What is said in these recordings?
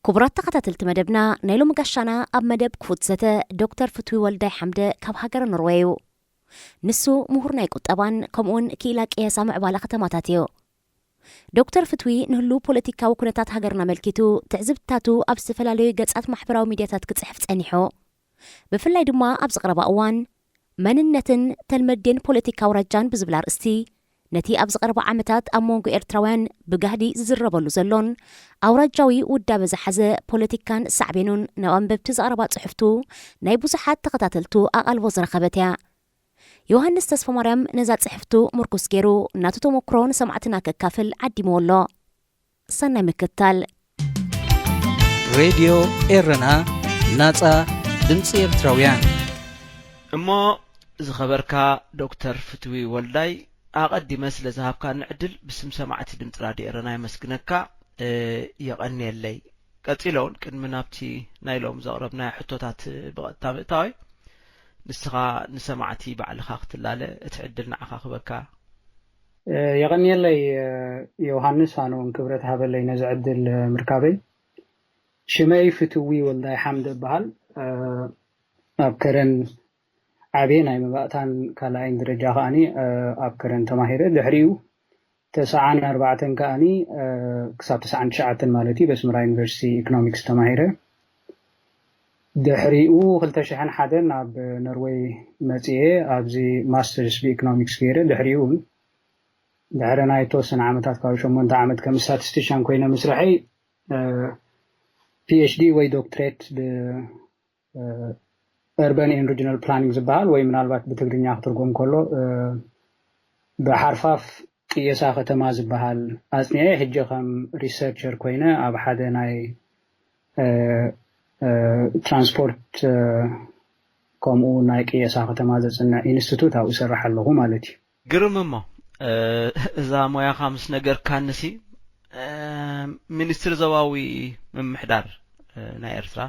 ክቡራት ተኸታተልቲ መደብና፣ ናይ ሎሚ ጋሻና ኣብ መደብ ክፉት ዘተ ዶክተር ፍትዊ ወልዳይ ሓምደ ካብ ሃገረ ኖርወይ እዩ። ንሱ ምሁር ናይ ቁጠባን ከምኡውን ክኢላ ቅየሳ ምዕባለ ከተማታት እዩ። ዶክተር ፍትዊ ንህሉ ፖለቲካዊ ኩነታት ሃገርና ኣመልኪቱ ትዕዝብትታቱ ኣብ ዝተፈላለዩ ገጻት ማሕበራዊ ሚድያታት ክጽሕፍ ጸኒሑ። ብፍላይ ድማ ኣብዚ ቀረባ እዋን መንነትን ተልመዴን ፖለቲካ ኣውራጃን ብዝብል ኣርእስቲ ነቲ ኣብዚ ቀረባ ዓመታት ኣብ መንጎ ኤርትራውያን ብጋህዲ ዝዝረበሉ ዘሎን ኣውራጃዊ ውዳበ ዝሓዘ ፖለቲካን ሳዕቤኑን ናብ ኣንበብቲ ዘቕረባ ጽሑፍቱ ናይ ብዙሓት ተኸታተልቱ ኣቓልቦ ዝረኸበት እያ። ዮሃንስ ተስፋማርያም ነዛ ጽሕፍቱ ምርኩስ ገይሩ ናቱ ተመክሮ ንሰማዕትና ከካፍል ዓዲምዎ ኣሎ። ሰናይ ምክታል። ሬድዮ ኤረና፣ ናጻ ድምጺ ኤርትራውያን። እሞ ዝኸበርካ ዶክተር ፍትዊ ወልዳይ፣ ኣቐዲመ ስለ ዝሃብካኒ ዕድል ብስም ሰማዕቲ ድምጺ ራድዮ ኤረና የመስግነካ። የቐንየለይ። ቀጺለ እውን ቅድሚ ናብቲ ናይ ሎም ዘቕረብናዮ ሕቶታት ብቐጥታ ምእታወይ፣ ንስኻ ንሰማዕቲ ባዕልኻ ክትላለ እቲ ዕድል ንዓኻ ክበካ። የቐንየለይ ዮሃንስ፣ ኣነ እውን ክብረት ሃበለይ ነዚ ዕድል ምርካበይ። ሽመይ ፍትዊ ወልዳይ ሓምደ እበሃል። ኣብ ከረን ዓብየ ናይ መባእታን ካልኣይን ደረጃ ከኣኒ ኣብ ከረን ተማሂረ። ድሕሪኡ ተስዓን ኣርባዕተን ከኣኒ ክሳብ ተስዓን ትሽዓተን ማለት እዩ በስመራ ዩኒቨርሲቲ ኢኮኖሚክስ ተማሂረ። ድሕሪኡ ክልተ ሽሕን ሓደን ናብ ኖርወይ መፅየ ኣብዚ ማስተርስ ብኢኮኖሚክስ ገይረ። ድሕሪኡ እውን ድሕሪ ናይ ተወሰነ ዓመታት ካብ ሸሞንተ ዓመት ከም ስታቲስቲሻን ኮይነ ምስርሐይ ፒኤችዲ ወይ ዶክትሬት urban and regional planning ዝበሃል ወይ ምናልባት ብትግርኛ ክትርጎም ከሎ ብሓርፋፍ ቅየሳ ከተማ ዝበሃል ኣፅኒዐ ሕጂ ከም ሪሰርቸር ኮይነ ኣብ ሓደ ናይ ትራንስፖርት ከምኡ ናይ ቅየሳ ከተማ ዘፅንዕ ኢንስቲቱት ኣብኡ ይሰርሕ ኣለኹ ማለት እዩ። ግርም እሞ እዛ ሞያኻ ምስ ነገርካንሲ ሚኒስትሪ ዞባዊ ምምሕዳር ናይ ኤርትራ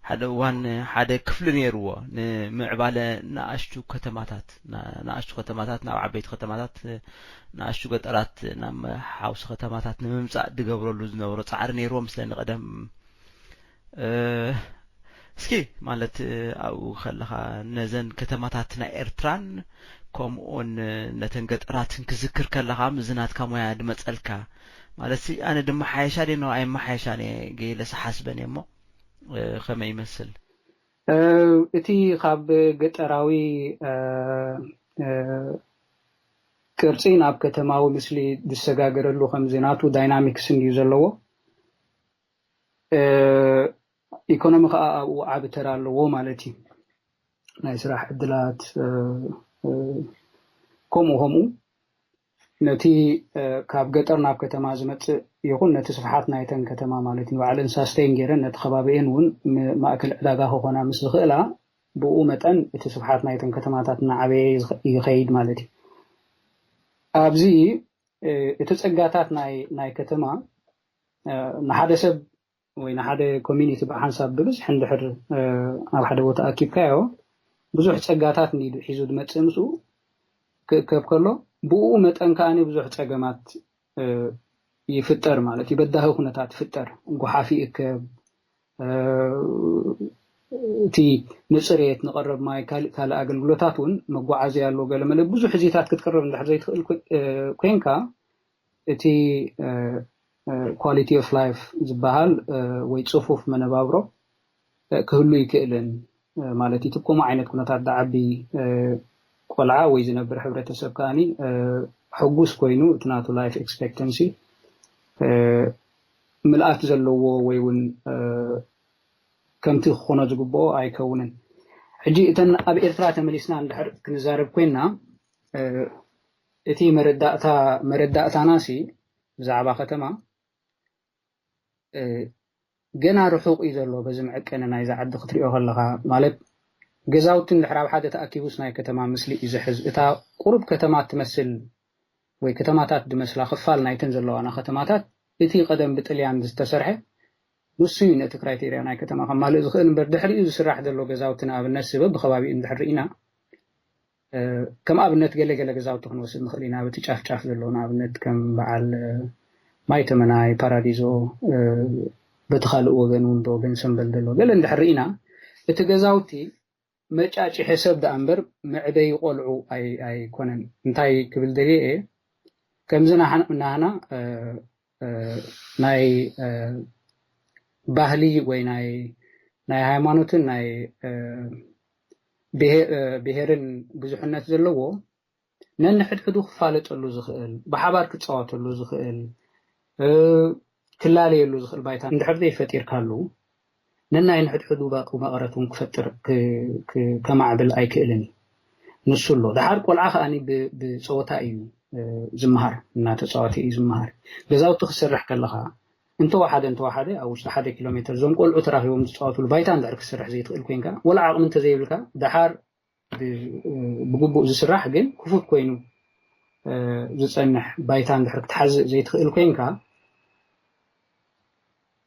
ሓደ እዋን ሓደ ክፍሊ ነይርዎ ንምዕባለ ንኣሽቱ ከተማታት ንኣሽቱ ከተማታት ናብ ዓበይቲ ከተማታት ንኣሽቱ ገጠራት ናብ ሓውሲ ከተማታት ንምምፃእ ዝገብረሉ ዝነበሮ ፃዕሪ ነይርዎ ምስለኒ ቀደም እስኪ ማለት ኣብኡ ከለኻ ነዘን ከተማታት ናይ ኤርትራን ከምኡውን ነተን ገጠራትን ክዝክር ከለኻ ምዚ ናትካ ሞያ ድመፀልካ ማለት ኣነ ድማ ሓየሻ ደ ኣይመሓየሻን እየ ገይለ ስሓስበን እየ እሞ ከመይ ይመስል? እቲ ካብ ገጠራዊ ቅርፂ ናብ ከተማዊ ምስሊ ዝሰጋገረሉ ከምዚ ናቱ ዳይናሚክስ እንድዩ ዘለዎ ኢኮኖሚ ከዓ ኣብኡ ዓቢ ተራ ኣለዎ ማለት እዩ። ናይ ስራሕ ዕድላት ከምኡ ከምኡ ነቲ ካብ ገጠር ናብ ከተማ ዝመፅእ ይኹን ነቲ ስፍሓት ናይተን ከተማ ማለት ንባዕለን ሳስተይን ገይረን ነቲ ከባቢኤን እውን ማእከል ዕዳጋ ክኾና ምስ ዝኽእላ ብኡ መጠን እቲ ስፍሓት ናይተን ከተማታት እናዓበየ ይኸይድ ማለት እዩ። ኣብዚ እቲ ፀጋታት ናይ ከተማ ንሓደ ሰብ ወይ ንሓደ ኮሚኒቲ ብሓንሳብ ብብዝሒ እንድሕር ኣብ ሓደ ቦታ ኣኪብካዮ ብዙሕ ፀጋታት እንዲዩ ሒዙ ዝመፅእ ምስኡ ክእከብ ከሎ ብኡ መጠን ከዓ ብዙሕ ፀገማት ይፍጠር ማለት እዩ። በዳሂ ኩነታት ይፍጠር፣ ጎሓፍ ይእከብ፣ እቲ ንፅሬት ንቐረብ ማይ ካልእ ካልእ ኣገልግሎታት እውን መጓዓዝያ ኣሎ ገለመለ ብዙሕ እዚታት ክትቅርብ እንድሕር ዘይትኽእል ኮይንካ እቲ quality of life ዝበሃል ወይ ፅፉፍ መነባብሮ ክህሉ ይክእልን ማለት እዩ። ከምኡ ዓይነት ኩነታት ዝዓቢ ቆልዓ ወይ ዝነብር ሕብረተሰብ ከኣኒ ሕጉስ ኮይኑ እቲ ናቱ life expectancy ምልኣት ዘለዎ ወይ እውን ከምቲ ክኾኖ ዝግብኦ ኣይከውንን። ሕጂ እተን ኣብ ኤርትራ ተመሊስና እንድሕር ክንዛረብ ኮይንና እቲ መረዳእታ መረዳእታና ሲ ብዛዕባ ከተማ ገና ርሑቕ እዩ ዘሎ። በዚ መዐቀኒ ናይዛ ዓዲ ክትሪኦ ከለኻ ማለት ገዛውቲ እንድሕር ኣብ ሓደ ተኣኪቡስ ናይ ከተማ ምስሊ እዩ ዝሕዝ። እታ ቁሩብ ከተማ ትመስል ወይ ከተማታት ዝመስላ ክፋል ናይተን ዘለዋና ከተማታት እቲ ቀደም ብጥልያን ዝተሰርሐ ንሱ እዩ ነቲ ክራይቴርያ ናይ ከተማ ከማልእ ዝኽእል እምበር ድሕሪኡ ዝስራሕ ዘሎ ገዛውቲ ንኣብነት ስበብ ብከባቢኡ እንድሕር ርኢና ከም ኣብነት ገለ ገለ ገዛውቲ ክንወስድ ንኽእል ኢና። ኣብቲ ጫፍ ጫፍ ዘሎ ንኣብነት ከም በዓል ማይ ተመናይ፣ ፓራዲዞ፣ በቲ ካልእ ወገን እውን ብወገን ሰምበል ዘሎ ገለ እንድሕር ርኢና፣ እቲ ገዛውቲ መጫጭሒ ሰብ ደኣ እምበር መዕበዪ ቆልዑ ኣይ- ኣይኮነን። እንታይ ክብል ደልየ እየ፣ ከምዚ ናህና ናህና፣ እ፣ እ፣ ናይ እ፣ ባህሊ ወይ ናይ ናይ ሃይማኖትን ናይ እ፣ ብሄ- እ፣ ብሄርን ብዙሕነት ዘለዎ ነንሕድሕዱ ክፋለጠሉ ዝኽእል፣ ብሓባር ክጻወተሉ ዝኽእል፣ እ፣ ክላለየሉ ዝኽእል ባይታ እንድሕር ዘይፈጢርካሉ፣ ነናይ ንሕድሕዱ ባቁ መቐረት እውን ክፈጥር ክ- ክ- ከማዕብል ኣይክእልን እዩ። ንሱ ኣሎ። ደሓር ቆልዓ ከኣ ብፀወታ እዩ ዝመሃር፣ እናተፃወተ እዩ ዝመሃር። ገዛውቲ ክስርሕ ከለኻ እንተወሓደ እንተወሓደ ኣብ ውሽጢ ሓደ ኪሎ ሜትር እዞም ቆልዑ ተራኺቦም ዝፃወትሉ ባይታ እንድሕር ክስርሕ ዘይትኽእል ኮይንካ፣ ወላ ዓቕሚ እንተዘይብልካ፣ ደሓር ብግቡእ ዝስራሕ ግን ክፉት ኮይኑ ዝፀንሕ ባይታ እንድሕር ክትሓዝእ ዘይትኽእል ኮይንካ፣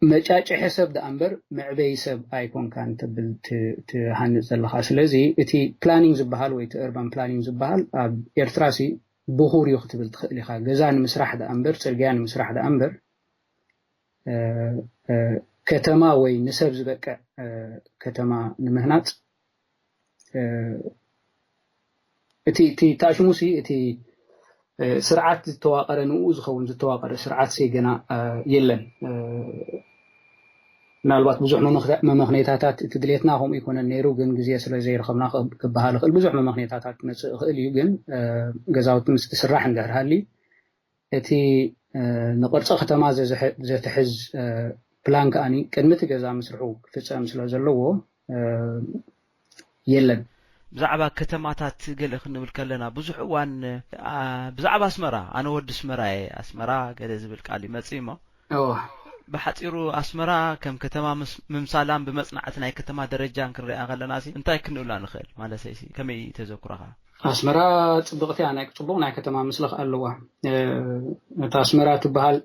መጫጭሐ ሰብ ደኣ እምበር መዕበይ ሰብ ኣይኮንካን ትብል ትሃንፅ ዘለኻ። ስለዚ እቲ ፕላኒንግ ዝበሃል ወይ እቲ እርባን ፕላኒንግ ዝበሃል ኣብ ኤርትራ ሲ ብኹር እዩ ክትብል ትኽእል ኢኻ። ገዛ ንምስራሕ ደኣ እምበር፣ ፅርግያ ንምስራሕ ደኣ እምበር፣ ከተማ ወይ ንሰብ ዝበቅዕ ከተማ ንምህናፅ እቲ እቲ ታሽሙሲ እቲ ስርዓት ዝተዋቀረ ንኡ ዝኸውን ዝተዋቀረ ስርዓት ሲ ገና የለን። ምናልባት ብዙሕ መመኽነይታታት እቲ ድሌትና ከምኡ ይኮነን ነይሩ፣ ግን ግዜ ስለ ዘይረኸብና ክበሃል ይኽእል። ብዙሕ መመኽነይታታት ክመፅእ ይኽእል እዩ፣ ግን ገዛውቲ ምስ ስራሕ እንድሕር ሃሊ እቲ ንቅርፂ ከተማ ዘትሕዝ ፕላን ከኣኒ ቅድሚ እቲ ገዛ ምስርሑ ክፍፀም ስለ ዘለዎ የለን። ብዛዕባ ከተማታት ገለ ክንብል ከለና ብዙሕ እዋን ብዛዕባ ኣስመራ፣ ኣነ ወዲ ኣስመራ እየ፣ ኣስመራ ገለ ዝብል ቃል ይመፅእ እሞ፣ ብሓፂሩ ኣስመራ ከም ከተማ ምምሳላን ብመፅናዕቲ ናይ ከተማ ደረጃን ክንሪኣ ከለና እንታይ ክንብላ ንኽእል? ማለተይ ከመይ ተዘክሮኻ? ኣስመራ ፅብቕቲ እያ፣ ናይ ፅቡቕ ናይ ከተማ ምስለ ከኣ ኣለዋ። እታ ኣስመራ ትበሃል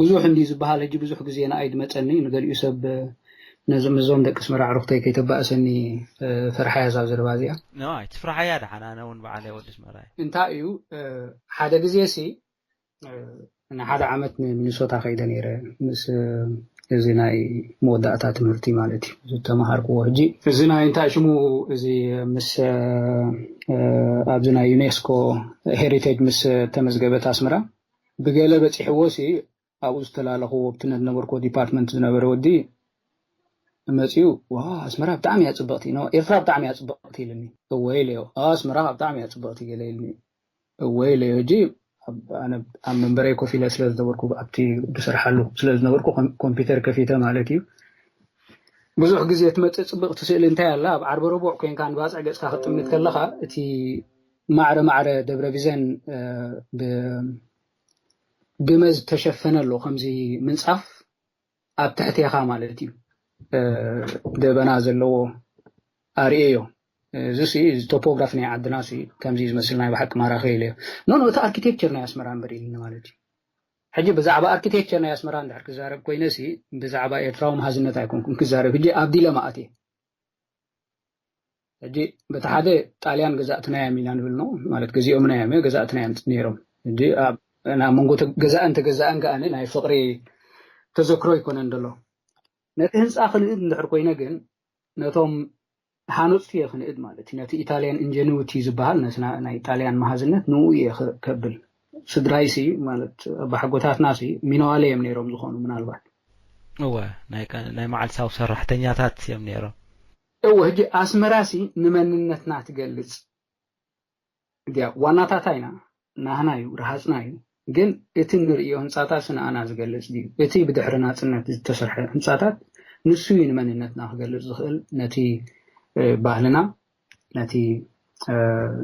ብዙሕ እንዲ ዝበሃል ሕጂ ብዙሕ ግዜ ንኣይ ድመፀኒ፣ ንገሊኡ ሰብ ነዞም ደቂ ኣስመራ ዕሩኽተይ ከይተባእሰኒ ፈርሓ እያ እዛ ዘረባ እዚኣ። ኣይ ትፍርሓያ ደሓን፣ ኣነ እውን በዓለይ ወዲ ኣስመራ እየ። እንታይ እዩ ሓደ ግዜ ሲ ንሓደ ዓመት ንሚኒሶታ ከይደ ነይረ ምስ እዚ ናይ መወዳእታ ትምህርቲ ማለት እዩ ዝተመሃርክዎ። ሕጂ እዚ ናይ እንታይ ሽሙ እዚ ምስ ኣብዚ ናይ ዩኔስኮ ሄሪቴጅ ምስ ተመዝገበት ኣስመራ ብገለ በፂሕዎ ሲ ኣብኡ ዝተላለኹ ኣብቲ ነነበርክዎ ዲፓርትመንት ዝነበረ ወዲ መፂኡ ዋ ኣስመራ ብጣዕሚ እያ ፅብቕቲ፣ ኤርትራ ብጣዕሚ እያ ፅብቕቲ ኢልኒ። እወ ኢለዮ። ኣስመራ ብጣዕሚ እያ ፅብቕቲ ገለ ኢልኒ። እወ ኢለዮ። ሕጂ ኣነ ኣብ መንበረይ ኮፍ ኢለ ስለ ዝነበርኩ ኣብቲ ዝሰርሓሉ ስለ ዝነበርኩ ኮምፒውተር ከፊተ ማለት እዩ። ብዙሕ ግዜ ትመፅእ ፅብቕቲ ስእሊ እንታይ ኣላ ኣብ ዓርቢ ረቡዕ ኮይንካ ንባፅዕ ገፅካ ክትጥምት ከለኻ እቲ ማዕረ ማዕረ ደብረ ቢዘን ብግመ ዝተሸፈነ ኣሎ ከምዚ ምንፃፍ ኣብ ትሕቴኻ ማለት እዩ ደበና ዘለዎ ኣርእዮ። እዚ ሲ እዚ ቶፖግራፊ ናይ ዓድና ሲ ከምዚ ዝመስል ናይ ብሓቂ ማራኺ ኢለዮ። ኖ ኖ እቲ ኣርኪቴክቸር ናይ ኣስመራ እምበር ኢልኒ ማለት እዩ። ሕጂ ብዛዕባ ኣርኪቴክቸር ናይ ኣስመራ እንድሕር ክዛረብ ኮይነ ሲ ብዛዕባ ኤርትራዊ መሃዝነት ኣይኮንኩን ክዛረብ። ሕጂ ኣብ ዲለማ ኣትየ። ሕጂ በቲ ሓደ ጣልያን ገዛእትና እዮም ኢና ንብል ነው ማለት ገዚኦምና እዮም ገዛእትና እዮም ነይሮም። ሕጂ ኣብ ናብ መንጎ ገዛእን ተገዛእን ከኣ ናይ ፍቕሪ ተዘክሮ ኣይኮነን ዘሎ። ነቲ ህንፃ ክንእድ እንድሕር ኮይነ ግን ነቶም ሃነፅቱ እየ ክንእድ ማለት እዩ። ነቲ ኢታልያን ኢንጀኒዊቲ ዝበሃል ነቲ ናይ ጣልያን መሃዝነት ንኡ እየ ከብል። ስድራይሲ ማለት ኣባሓጎታትናሲ ሚነዋለ እዮም ነይሮም ዝኾኑ ምናልባት። እወ ናይ መዓልታዊ ሰራሕተኛታት እዮም ነይሮም። እወ ሕጂ ኣስመራሲ ንመንነትና ትገልፅ ድያ ዋናታታ ኢና ናህና እዩ ረሃፅና እዩ። ግን እቲ ንርእዮ ህንፃታት ንኣና ዝገልፅ ድዩ? እቲ ብድሕሪ ናፅነት ዝተሰርሐ ህንፃታት ንሱ እዩ ንመንነትና ክገልፅ ዝኽእል፣ ነቲ ባህልና ነቲ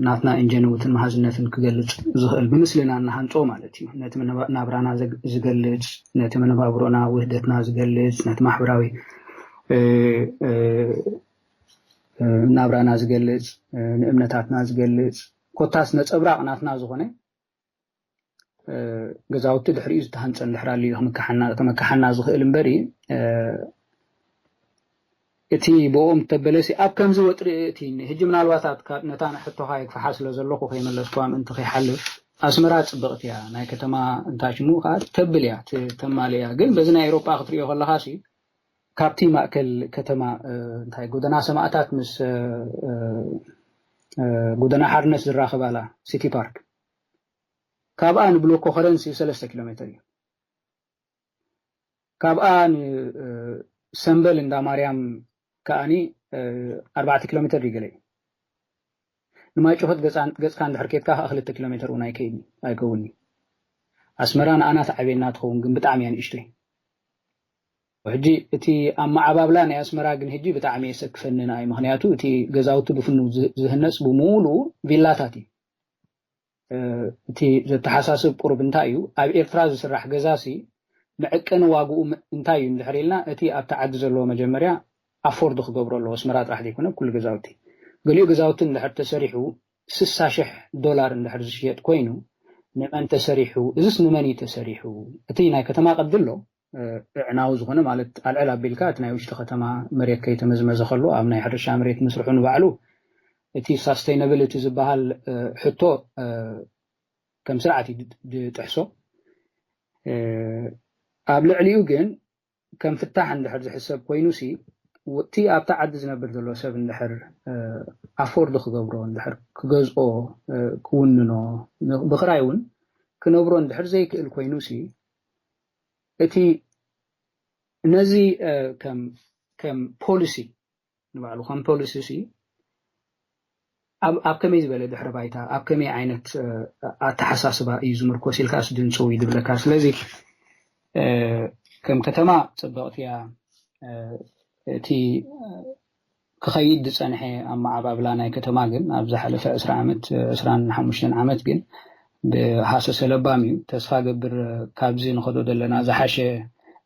ናትና ኢንጀንውትን መሃዝነትን ክገልፅ ዝኽእል ብምስልና እናሃንፆ ማለት እዩ። ነቲ ናብራና ዝገልፅ፣ ነቲ መነባብሮና ውህደትና ዝገልፅ፣ ነቲ ማሕበራዊ ናብራና ዝገልፅ፣ ንእምነታትና ዝገልፅ፣ ኮታስ ነፀብራቕ ናትና ዝኾነ ገዛውቲ ድሕሪኡ ዝተሃንፀ እንድሕር ኣልዩ እዩ ክምክሓና ዝኽእል እምበሪ እቲ ብኦም ተበለሲ ኣብ ከምዚ ወጥሪ እቲ ሕጂ ምናልባት ነታ ሕቶኻ የግፍሓ ስለ ዘለኹ ከይመለስኩዋ ምእንቲ ከይሓልፍ ኣስመራ ፅብቕቲ እያ ናይ ከተማ እንታይ ሽሙ ከዓ ተብል እያ ተማሊ እያ ግን በዚ ናይ ኤሮጳ ክትሪኦ ከለኻ ሲ ካብቲ ማእከል ከተማ እንታይ ጎደና ሰማእታት ምስ ጎደና ሓርነት ዝራኸባላ ሲቲ ፓርክ፣ ካብኣ ንብሎኮ ከረንሲ ሰለስተ ኪሎ ሜትር እዩ። ካብኣ ንሰምበል እንዳ ማርያም ከኣኒ ኣርባዕተ ኪሎ ሜትር ይገለ እዩ። ንማይ ጩኸት ገጽካ እንድሕር ኬድካ ከዓ ክልተ ኪሎ ሜትር እውን ኣይከይድን ኣይከውንኒ። ኣስመራ ንኣና ትዓብየና ትኸውን፣ ግን ብጣዕሚ እያ ንእሽተይ። ሕጂ እቲ ኣመዓባብላ ናይ ኣስመራ ግን ሕጂ ብጣዕሚ የሰክፈኒ ንኣይ፣ ምክንያቱ እቲ ገዛውቲ ብፍኑ ዝህነጽ ብምሉኡ ቪላታት እዩ። እቲ ዘተሓሳስብ ቁሩብ እንታይ እዩ፣ ኣብ ኤርትራ ዝስራሕ ገዛሲ መዐቀኒ ዋግኡ እንታይ እዩ እንድሕር ኢልና፣ እቲ ኣብቲ ዓዲ ዘለዎ መጀመርያ ኣፎርድ ክገብሮ ኣለዎ። ኣስመራ ጥራሕ ዘይኮነ ኩሉ ገዛውቲ፣ ገሊኡ ገዛውቲ እንድሕር ተሰሪሑ ስሳ ሽሕ ዶላር እንድሕር ዝሽየጥ ኮይኑ፣ ንመን ተሰሪሑ? እዚስ ንመን እዩ ተሰሪሑ? እቲ ናይ ከተማ ቅዲ ኣሎ፣ ኣዕናዊ ዝኾነ፣ ማለት ኣልዕል ኣቢልካ እቲ ናይ ውሽጢ ከተማ መሬት ከይተመዝመዘ ከሎ፣ ኣብ ናይ ሕርሻ መሬት ምስርሑ ንባዕሉ እቲ ሳስተይነብሊቲ ዝበሃል ሕቶ ከም ስርዓት እዩ ዝጥሕሶ። ኣብ ልዕሊኡ ግን ከም ፍታሕ እንድሕር ዝሕሰብ ኮይኑሲ፣ እቲ ኣብታ ዓዲ ዝነብር ዘሎ ሰብ እንድሕር ኣፎርድ ክገብሮ፣ እንድሕር ክገዝኦ፣ ክውንኖ፣ ብኽራይ እውን ክነብሮ እንድሕር ዘይክእል ኮይኑሲ፣ እቲ ነዚ ከም ፖሊሲ ንባዕሉ ከም ፖሊሲ ሲ ኣብ ከመይ ዝበለ ድሕረ ባይታ፣ ኣብ ከመይ ዓይነት ኣተሓሳስባ እዩ ዝምርኮስ ኢልካ ስድንፅው እዩ ዝብለካ። ስለዚ ከም ከተማ ፅብቕቲ እያ። እቲ ክኸይድ ዝፀንሐ ኣመዓባብላ ናይ ከተማ ግን ኣብ ዝሓለፈ ዕስራ ዓመት፣ ዕስራን ሓሙሽተን ዓመት ግን ብሃሰሰ ለባም እዩ። ተስፋ ገብር ካብዚ ንኸዶ ዘለና ዝሓሸ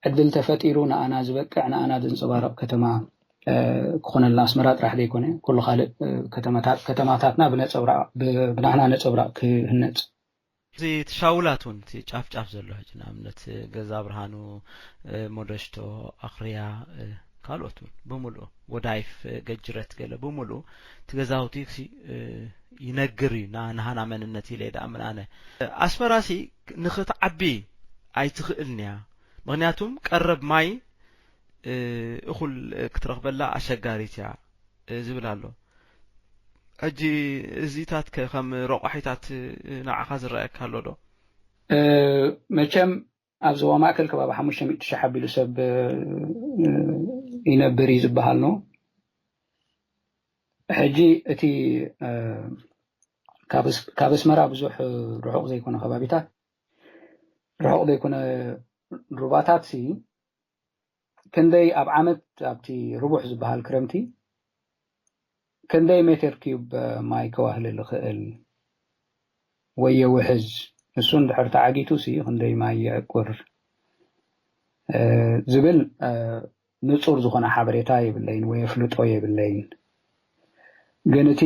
ዕድል ተፈጢሩ ንኣና ዝበቅዕ፣ ንኣና ዘንፀባርቕ ከተማ ክኾነልና ኣስመራ ጥራሕ ዘይኮነ ኩሉ ካልእ ከተማታትና ብናሕና ነፀብራቕ ክህነፅ። እዚ ትሻውላት እውን እቲ ጫፍ ጫፍ ዘሎ ሕጂ ንኣብነት ገዛ ብርሃኑ፣ ሞደሽቶ፣ ኣኽርያ፣ ካልኦት እውን ብምሉኡ፣ ወዳይፍ፣ ገጅረት፣ ገለ ብምሉኡ እቲ ገዛውቲ ይነግር እዩ። ናሃና መንነት ኢለ ደኣ ምን ኣነ ኣስመራሲ ንኽትዓቢ ኣይትኽእልን እያ። ምኽንያቱም ቀረብ ማይ እኹል ክትረኽበላ ኣሸጋሪት እያ ዝብል ኣሎ። ሕጂ እዚታት ከ ከም ረቋሒታት ንዓኻ ዝረኣየካ ኣሎ ዶ? መቸም ኣብ ዞባ ማእከል ከባቢ ሓሙሽተ ሚእቲ ሺሕ ኣቢሉ ሰብ ይነብር እዩ ዝበሃል ነው። ሕጂ እቲ ካብ ኣስመራ ብዙሕ ርሑቕ ዘይኮነ ከባቢታት፣ ርሑቕ ዘይኮነ ሩባታት ሲ ክንደይ ኣብ ዓመት ኣብቲ ርቡሕ ዝበሃል ክረምቲ ክንደይ ሜትር ኪዩብ ማይ ከዋህልል ይኽእል ወይ የውሕዝ፣ ንሱ እንድሕር ተዓጊቱ ሲ ክንደይ ማይ የዕቁር ዝብል ንጹር ዝኾነ ሓበሬታ የብለይን ወይ ኣፍልጦ የብለይን። ግን እቲ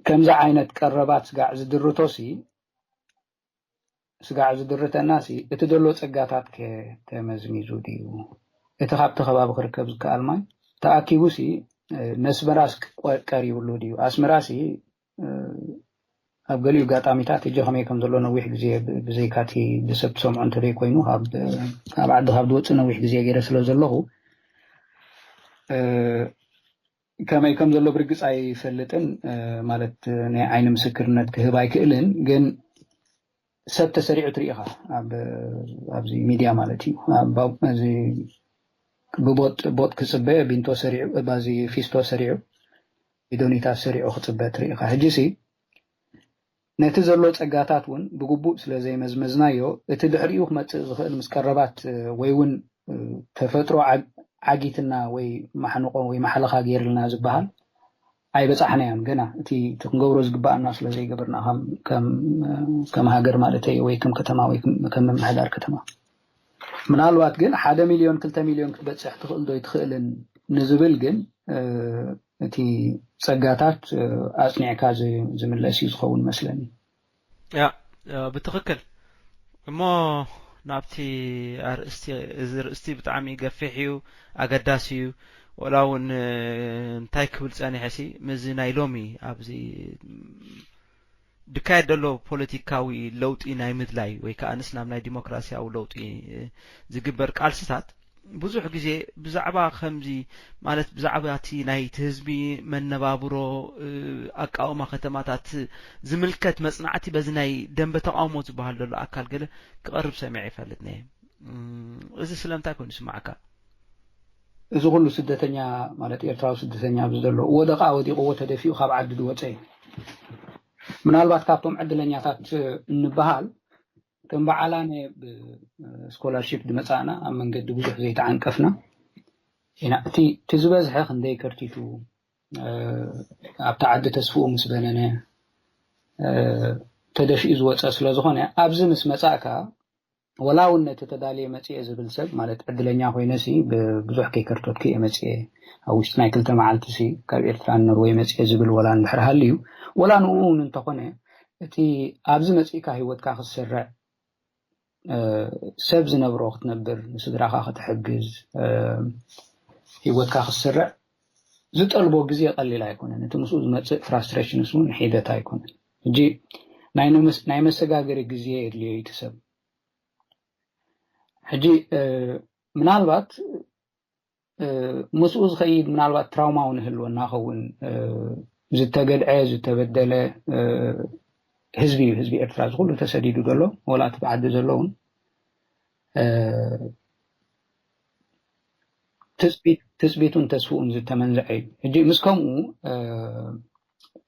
ከምዚ ዓይነት ቀረባት ስጋዕ ዝድርቶ ሲ ስጋዕ ዝድርተና ሲ እቲ ዘሎ ጸጋታት ከ ተመዝሚዙ ድዩ? እቲ ካብቲ ከባቢ ክርከብ ዝከኣል ማይ ተኣኪቡ ሲ ነስመራስ ቀሪብሉ ድዩ? ኣስመራ ሲ ኣብ ገሊኡ ኣጋጣሚታት እጀ ከመይ ከም ዘሎ ነዊሕ ግዜ ብዘይካቲ ብሰብ ትሰምዖ እንተደይ ኮይኑ ኣብ ዓዲ ካብ ዝወፅእ ነዊሕ ግዜ ገይረ ስለ ዘለኹ ከመይ ከም ዘሎ ብርግፅ ኣይፈልጥን። ማለት ናይ ዓይኒ ምስክርነት ክህብ ኣይክእልን፣ ግን ሰብ ተሰሪዑ ትርኢ ኢኻ ኣብዚ ሚድያ ማለት እዩ። እዚ ብቦጥ ቦጥ ክፅበ ቢንቶ ሰሪዑ ባዚ ፊስቶ ሰሪዑ ቢዶኒታት ሰሪዑ ክፅበ ትርኢ ኢኻ። ሕጂ ሲ ነቲ ዘሎ ጸጋታት እውን ብግቡእ ስለ ዘይመዝመዝናዮ፣ እቲ ድሕሪኡ ክመጽእ ዝኽእል ምስ ቀረባት ወይ እውን ተፈጥሮ ዓጊትና ወይ ማሕንቆ ወይ ማሕለኻ ገይርልና ዝበሃል ኣይበጻሕናዮን። ገና እቲ እቲ ክንገብሮ ዝግባኣና ስለ ዘይገበርና ከም ከም ሃገር ማለተይ ወይ ከም ከተማ ወይ ከም ምምሕዳር ከተማ ምናልባት ግን ሓደ ሚልዮን ክልተ ሚልዮን ክትበጽሕ ትኽእል ዶ ኣይትኽእልን ንዝብል ግን እቲ ጸጋታት ኣጽኒዕካ ዝምለስ እዩ ዝኸውን መስለኒ። ያ ብትኽክል እሞ ናብቲ ኣርእስቲ እዚ ርእስቲ ብጣዕሚ ገፊሕ እዩ ኣገዳሲ እዩ ወላ እውን እንታይ ክብል ጸኒሐ ሲ ምዚ ናይ ሎሚ ኣብዚ ድካየድ ዘሎ ፖለቲካዊ ለውጢ ናይ ምድላይ ወይ ከኣንስ ናብ ናይ ዲሞክራሲያዊ ለውጢ ዝግበር ቃልስታት ብዙሕ ግዜ ብዛዕባ ከምዚ ማለት ብዛዕባ እቲ ናይ ህዝቢ መነባብሮ ኣቃውማ ከተማታት ዝምልከት መጽናዕቲ በዚ ናይ ደንበ ተቃውሞ ዝበሃል ዘሎ ኣካል ገለ ክቐርብ ሰሚዐ ይፈልጥ ነየ። እዚ ስለምንታይ ኮይኑ ይስማዓካ? እዚ ኩሉ ስደተኛ ማለት ኤርትራዊ ስደተኛ ኣብዚ ዘሎ ወደቓ ወዲቕዎ ተደፊኡ ካብ ዓዲ ዝወፀ እዩ። ምናልባት ካብቶም ዕድለኛታት እንበሃል ከም በዓላነ ብስኮላርሺፕ ዝመፃእና ኣብ መንገዲ ብዙሕ ዘይተዓንቀፍና ኢና። እቲ ዝበዝሐ ክንደይ ከርቲቱ ኣብቲ ዓዲ ተስፍኡ ምስ በነነ ተደፊኡ ዝወፀ ስለዝኾነ ኣብዚ ምስ መፃእካ ወላ እውን ነቲ ተዳልየ መፅኤ ዝብል ሰብ ማለት ዕድለኛ ኮይነ ሲ ብዙሕ ከይከርተትኩ እየ መፅኤ ኣብ ውሽጢ ናይ ክልተ መዓልቲ ሲ ካብ ኤርትራ ንኖርወይ መፅኤ ዝብል ወላ እንድሕር ሃልዩ ወላ ንኡ እውን እንተኾነ እቲ ኣብዚ መፅእካ ህይወትካ ክትስርዕ ሰብ ዝነብሮ ክትነብር ንስድራኻ ክትሕግዝ ህይወትካ ክትስርዕ ዝጠልቦ ግዜ ቀሊል ኣይኮነን። እቲ ምስኡ ዝመፅእ ፍራስትሬሽንስ እውን ሒደት ኣይኮነን። ሕጂ ናይ መሰጋገሪ ግዜ የድልዮ እቲ ሰብ። ሕጂ ምናልባት ምስኡ ዝኸይድ ምናልባት ትራውማ እውን ይህልወና ኸውን ዝተገድዐ ዝተበደለ ህዝቢ እዩ። ህዝቢ ኤርትራ ዝኩሉ ተሰዲዱ ዘሎ ወላ እቲ ብዓዲ ዘሎ እውን ትፅቢቱን ተስፍኡን ዝተመንዘዐ እዩ። ሕጂ ምስ ከምኡ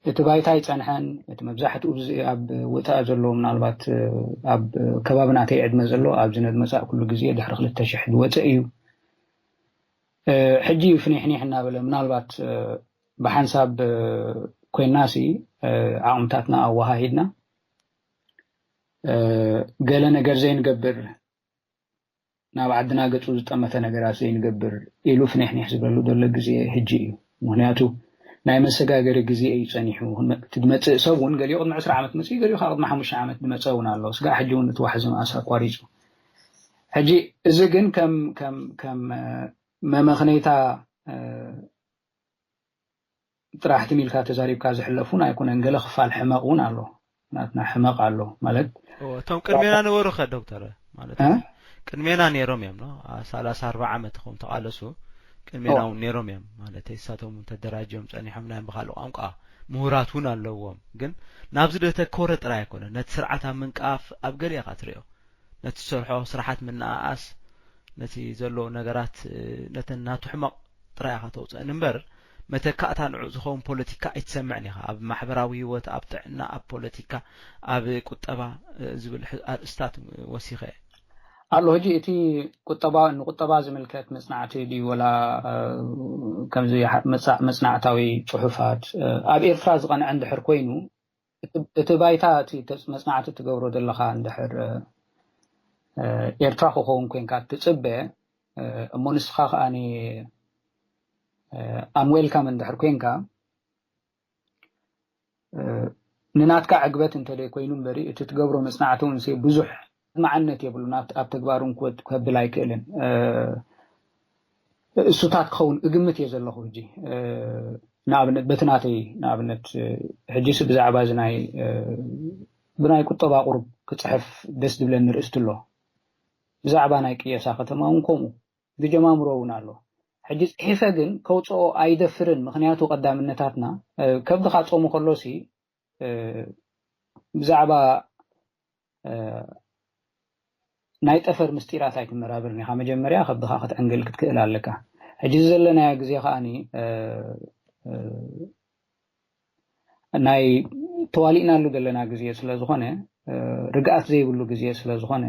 እቲ ባይታ ኣይፀንሐን። እቲ መብዛሕትኡ ኣብ ወፃኢ ዘሎ ምናልባት ኣብ ከባቢ ናተይ ዕድመ ዘሎ ኣብዚ ነዝመፃእ ኩሉ ግዜ ድሕሪ ክልተ ሽሕ ዝወፀ እዩ። ሕጂ እዩ ፍኒሕኒሕ እናበለ ምናልባት ብሓንሳብ ኮይናሲ ዓቕምታትና ኣወሃሂድና ገለ ነገር ዘይንገብር ናብ ዓድና ገፁ ዝጠመተ ነገራት ዘይንገብር ኢሉ ፍኒሕኒሕ ዝበሉ ዘሎ ግዜ ሕጂ እዩ። ምክንያቱ ናይ መሰጋገሪ ግዜ እዩ ፀኒሑ። እቲ ዝመፅእ ሰብ እውን ገሊኡ ቅድሚ ዕስራ ዓመት መፅኡ፣ ገሊኡ ከዓ ቅድሚ ሓሙሽተ ዓመት ዝመፀ እውን ኣሎ። ስጋዕ ሕጂ እውን እቲ ዋሕዚ መኣስ ኣቋሪፁ። ሕጂ እዚ ግን ከም ከም ከም መመኽነይታ ጥራሕ ትም ኢልካ ተዛሪብካ ዝሕለፍ እውን ኣይኮነን። ገለ ክፋል ሕመቕ እውን ኣሎ። ናትና ሕመቕ ኣሎ ማለት እቶም ቅድሜና ነበሩ ከ ዶክተር ማለት ቅድሜና ነይሮም እዮም። ሰላሳ ኣርባዓ ዓመት ኹም ተቓለሱ ቅድሜና እውን ነይሮም እዮም ማለት እሳቶም ተደራጅዮም ፀኒሖም ናይ ብካልእ ቋንቋ ምሁራት እውን ኣለዎም። ግን ናብዚ ዶ ተኮረ ጥራይ ኣይኮነ ነቲ ስርዓት ኣብ ምንቃፍ ኣብ ገለ ኢኻ ትሪኦ ነቲ ዝሰርሖ ስራሓት ምንኣኣስ ነቲ ዘሎ ነገራት ነተን ናቱ ሕመቕ ጥራይ ኢኻ ተውፅአን እምበር መተካእታ ንዑ ዝኸውን ፖለቲካ ኣይትሰምዕን ኢኻ። ኣብ ማሕበራዊ ህይወት፣ ኣብ ጥዕና፣ ኣብ ፖለቲካ፣ ኣብ ቁጠባ ዝብል ኣርእስታት ወሲኸ ኣሎ። ሕጂ እቲ ቁጠባ ንቁጠባ ዝምልከት መፅናዕቲ ድዩ ወላ ከምዚ መፅናዕታዊ ፅሑፋት ኣብ ኤርትራ ዝቐንዐ እንድሕር ኮይኑ እቲ ባይታ እቲ መፅናዕቲ ትገብሮ ዘለኻ እንድሕር ኤርትራ ክኸውን ኮንካ ትፅበ እሞ ንስኻ ከኣ ኣንዌልካም እንድሕር ኮንካ ንናትካ ዕግበት እንተደይ ኮይኑ እምበሪ እቲ ትገብሮ መፅናዕቲ እውን ብዙሕ መዓነት የብሉን ኣብ ተግባር እውን ከብል ኣይክእልን። እሱታት ክኸውን እግምት እየ ዘለኹ ሕጂ ንኣብነት በቲ ናተይ ንኣብነት ሕጂስ ብዛዕባ እዚ ናይ ብናይ ቁጠባ ቁሩብ ክፅሕፍ ደስ ዝብለኒ ርእስቲ ኣሎ ብዛዕባ ናይ ቅየሳ ከተማ እውን ከምኡ ዝጀማምሮ እውን ኣሎ ሕጂ ፅሒፈ ግን ከውፅኦ ኣይደፍርን ምክንያቱ ቀዳምነታትና ከብድኻ ፆሙ ከሎሲ ብዛዕባ ናይ ጠፈር ምስጢራት ኣይትመራብርን ኢኻ መጀመርያ ከብድኻ ክትዕንግል ክትክእል ኣለካ ሕጂ ዘለናዮ ግዜ ከዓኒ ናይ ተዋሊእናሉ ዘለና ግዜ ስለዝኾነ ርግኣት ዘይብሉ ግዜ ስለዝኾነ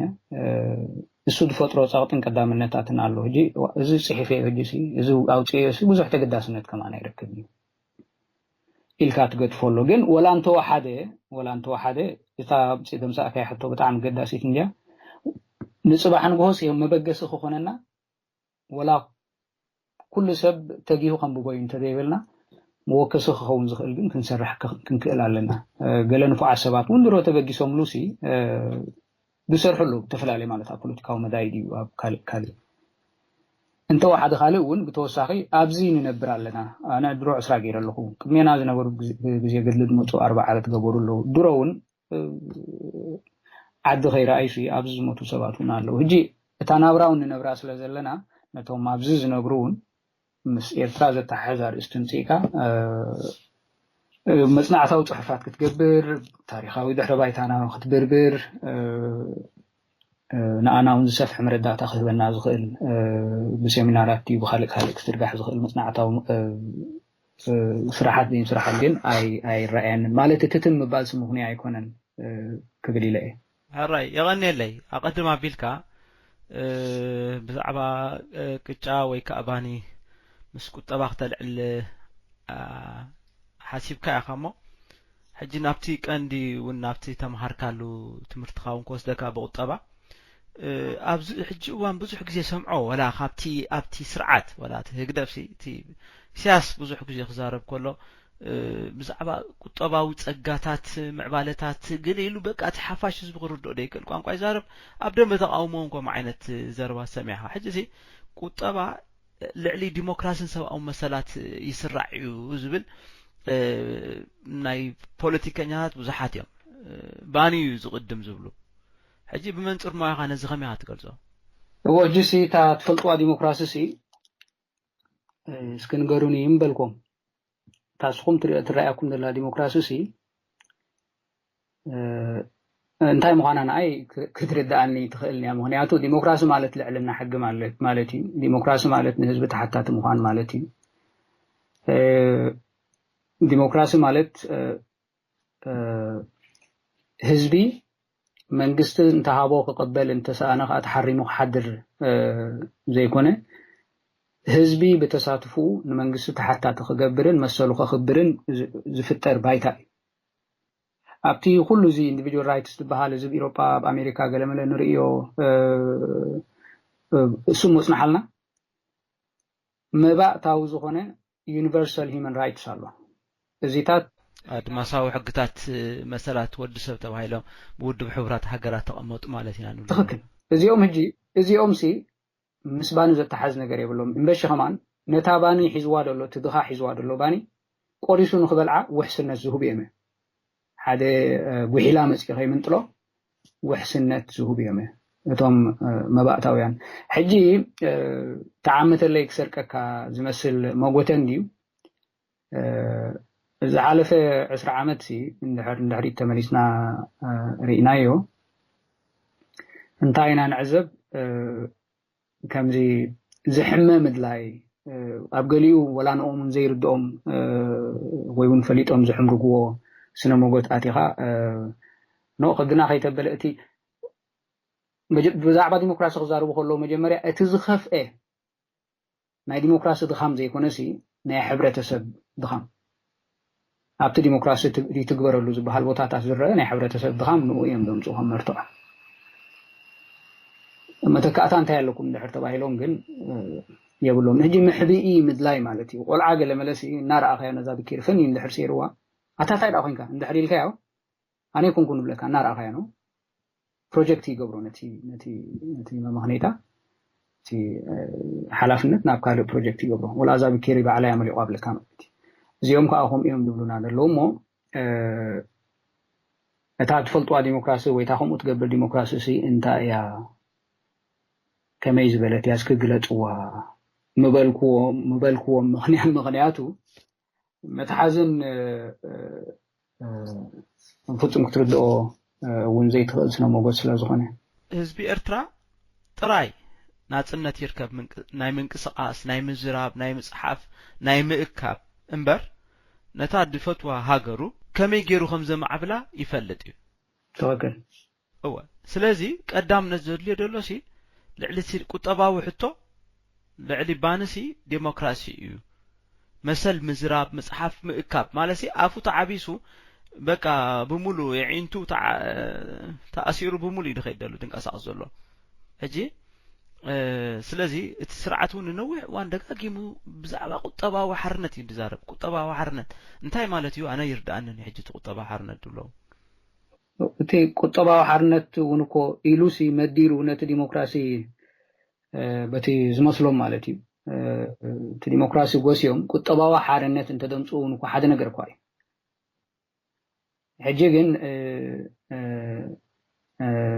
እሱ ዝፈጥሮ ፀቕጥን ቀዳምነታትን ኣሎ ሕጂ እዚ ፅሒፈ ሕጂ እዚ ኣውፅኤ ብዙሕ ተገዳስነት ከማን ኣይረክብ እዩ ኢልካ ትገድፎ ኣሎ ግን ወላ እንተወሓደ ወላ እንተወሓደ እታ ተምሳእካያ ሕቶ ብጣዕሚ ገዳሲት እንድያ ንፅባሕ ንግሆስ መበገሲ ክኾነና ወላ ኩሉ ሰብ ተጊሁ ከንብቦ እዩ እንተዘይበልና መወከሲ ክኸውን ዝኽእል ግን ክንሰርሕ ክንክእል ኣለና። ገለ ንፉዓት ሰባት እውን ድሮ ተበጊሶምሉ ሲ ዝሰርሑ ኣለዉ ብተፈላለየ ማለት ኣብ ፖለቲካዊ መዳይ ድዩ ኣብ ካልእ ካልእ እንተወሓደ ካልእ እውን ብተወሳኺ ኣብዚ ንነብር ኣለና። ኣነ ድሮ ዕስራ ገይረ ኣለኹ። ቅድሜና ዝነበሩ ግዜ ገድሊ ዝመፁ ኣርባዓ ዝገበሩ ኣለዉ። ድሮ እውን ዓዲ ከይረኣዩ ኣብዚ ዝሞቱ ሰባት እውን ኣለዉ። ሕጂ እታ ናብራ እውን ንነብራ ስለ ዘለና ነቶም ኣብዚ ዝነብሩ እውን ምስ ኤርትራ ዘተሓሕዝ ኣርእስቲ እንፅእካ መፅናዕታዊ ፅሑፋት ክትገብር፣ ታሪኻዊ ድሕረ ባይታና ክትብርብር፣ ንኣና እውን ዝሰፍሐ መረዳእታ ክህበና ዝኽእል፣ ብሴሚናራት ድዩ ብካልእ ካልእ ክትርጋሕ ዝኽእል መፅናዕታዊ ስራሓት ዘይምስራሓት ግን ኣይረኣየንን። ማለት እቲ ትም ምባል ስምኽንያ ኣይኮነን ክብል ኢለ እየ። ሕራይ የቐንየለይ። ኣቐድም ኣቢልካ ብዛዕባ ቅጫ ወይ ከዓ ባኒ ምስ ቁጠባ ክተልዕል ሓሲብካ ኢኻ እሞ ሕጂ ናብቲ ቀንዲ እውን ናብቲ ተምሃርካሉ ትምህርትኻ እውን ክወስደካ ብቁጠባ ኣብዚ ሕጂ እዋን ብዙሕ ግዜ ሰምዖ ወላ ካብቲ ኣብቲ ስርዓት ወላ እቲ ህግደፍ ሲ እቲ ኢሳያስ ብዙሕ ግዜ ክዛረብ ከሎ ብዛዕባ ቁጠባዊ ጸጋታት ምዕባለታት ገለ ኢሉ በቃ እቲ ሓፋሽ ህዝቢ ክርድኦ ደይክእል ቋንቋ ይዛረብ ኣብ ደንበ ተቃውሞ እውን ከምኡ ዓይነት ዘረባ ሰሚዕኻ ሕጂ ሲ ቁጠባ ልዕሊ ዲሞክራሲን ሰብኣዊ መሰላት ይስራዕ እዩ ዝብል ናይ ፖለቲከኛታት ብዙሓት እዮም ባኒ እዩ ዝቕድም ዝብሉ ሕጂ ብመንፅር ሞያኻ ነዚ ከመይ ኢኻ ትገልፆ? እዎ ሕጂ ሲ እታ ትፈልጥዋ ዲሞክራሲ ሲ እስኪ ንገሩኒ ይምበልኩም እታ ስኹም ትረኣያኩም ዘላ ዲሞክራሲ ሲ እንታይ ምዃና ንኣይ ክትርድኣኒ ትኽእል እያ። ምኽንያቱ ዲሞክራሲ ማለት ልዕልና ሕጊ ማለት እዩ። ዲሞክራሲ ማለት ንህዝቢ ተሓታቲ ምዃን ማለት እዩ። ዲሞክራሲ ማለት ህዝቢ መንግስቲ እንተሃቦ ክቕበል እንተሰኣነ ከዓ ተሓሪሙ ክሓድር ዘይኮነ ህዝቢ ብተሳትፍኡ ንመንግስቲ ተሓታቲ ክገብርን መሰሉ ከኽብርን ዝፍጠር ባይታ እዩ። ኣብቲ ኩሉ እዚ ኢንዲቪጁዋል ራይትስ ዝበሃል እዚ ኣብ ኢሮጳ ኣብ ኣሜሪካ ገለመለ ንርእዮ እሱ ምፅናሓልና መባእታዊ ዝኾነ ዩኒቨርሳል ሂማን ራይትስ ኣሎ። እዚታት ኣድማሳዊ ሕግታት መሰላት ወዲ ሰብ ተባሂሎም ብውድብ ሕቡራት ሃገራት ተቐመጡ ማለት ኢና ንብል። ትኽክል። እዚኦም ሕጂ እዚኦም ሲ ምስ ባኒ ዘተሓዝ ነገር የብሎም። እምበሺ ከማን ነታ ባኒ ሒዝዋ ደሎ እቲ ድኻ ሒዝዋ ደሎ ባኒ ቆሪሱ ንክበልዓ ውሕስነት ዝህቡ እዮም። ሓደ ጉሒላ መፂኡ ከይምንጥሎ ውሕስነት ዝህቡ እዮም እቶም መባእታውያን። ሕጂ ተዓመተለይ ክሰርቀካ ዝመስል መጎተ እንድዩ። ዝሓለፈ ዕስራ ዓመት ሲ እንድሕር ንድሕሪት ተመሊስና ርኢናዮ እንታይ ኢና ንዕዘብ? ከምዚ ዝሕመ ምድላይ ኣብ ገሊኡ ወላ ንኦም እውን ዘይርድኦም ወይ እውን ፈሊጦም ዝሕምርግዎ ስነ ሞጎት ኣቲኻ ኖ ከብድና ከይተበለ እቲ ብዛዕባ ዲሞክራሲ ክዛረቡ ከለዉ መጀመርያ እቲ ዝኸፍአ ናይ ዲሞክራሲ ድኻም ዘይኮነሲ ናይ ሕብረተሰብ ድኻም ኣብቲ ዲሞክራሲ ይትግበረሉ ዝበሃል ቦታታት ዝረአ ናይ ሕብረተሰብ ድኻም ንኡ እዮም ዘምፅኡ ከም መርትዖ። መተካእታ እንታይ ኣለኩም እንድሕር ተባሂሎም ግን የብሎም። ሕጂ መሕብኢ ምድላይ ማለት እዩ። ቆልዓ ገለ መለሲ እናረኣኻዮ ነዛ ብኪር ፍን እዩ እንድሕር ሰይርዋ ኣታ እንታይ ደኣ ኮንካ እንድሕር ኢልካዮ ኣነ ይኮንኩ ንብለካ እናረኣኻዮ ነው ፕሮጀክት ይገብሮ ነቲ ነቲ ነቲ መመኽነይታ እቲ ሓላፍነት ናብ ካልእ ፕሮጀክት ይገብሮ ወላ እዛ ብኬሪ ባዕላ እያ መሊቋ ብለካ ማለት እዩ። እዚኦም ከዓ ከምኡ እዮም ዝብሉና ዘለዉ እሞ እታ ትፈልጥዋ ዲሞክራሲ ወይ እታ ከምኡ ትገብር ዲሞክራሲ ሲ እንታይ እያ ከመይ ዝበለት እያ እስኪ ግለፅዋ ምበልክዎም ምበልክዎም ምክንያት ምክንያቱ መትሓዝን ፍጹም ክትርድኦ እውን ዘይትኽእል ስነ ሞጎት ስለ ዝኾነ። ህዝቢ ኤርትራ ጥራይ ናጽነት ይርከብ ናይ ምንቅስቓስ፣ ናይ ምዝራብ፣ ናይ ምጽሓፍ፣ ናይ ምእካብ እምበር ነታ ድፈትዋ ሃገሩ ከመይ ገይሩ ከም ዘማዕብላ ይፈልጥ እዩ። ትኽክል። እወ ስለዚ ቀዳምነት ዘድልዮ ዘሎ ሲ ልዕሊ እቲ ቁጠባዊ ሕቶ ልዕሊ ባንሲ ዴሞክራሲ እዩ። መሰል ምዝራብ፣ ምጽሓፍ፣ ምእካብ ማለት ሲ ኣፉ ተዓቢሱ በቃ ብምሉ የዒንቱ ተኣሲሩ ብምሉ እዩ ድኸይድ ደሉ ድንቀሳቐስ ዘሎ። ሕጂ ስለዚ እቲ ስርዓት እውን ንነዊሕ እዋን ደጋጊሙ ብዛዕባ ቁጠባዊ ሓርነት እዩ ዝዛረብ። ቁጠባዊ ሓርነት እንታይ ማለት እዩ? ኣነ ይርድኣንን እዩ ሕጂ እቲ ቁጠባዊ ሓርነት ዝብሎ። እቲ ቁጠባዊ ሓርነት እውን እኮ ኢሉሲ መዲሩ ነቲ ዲሞክራሲ በቲ ዝመስሎም ማለት እዩ። እቲ ዲሞክራሲ ጎስዮም ቁጠባዊ ሓርነት እንተደምፅኡ እውን እኮ ሓደ ነገር እኳ እዩ። ሕጂ ግን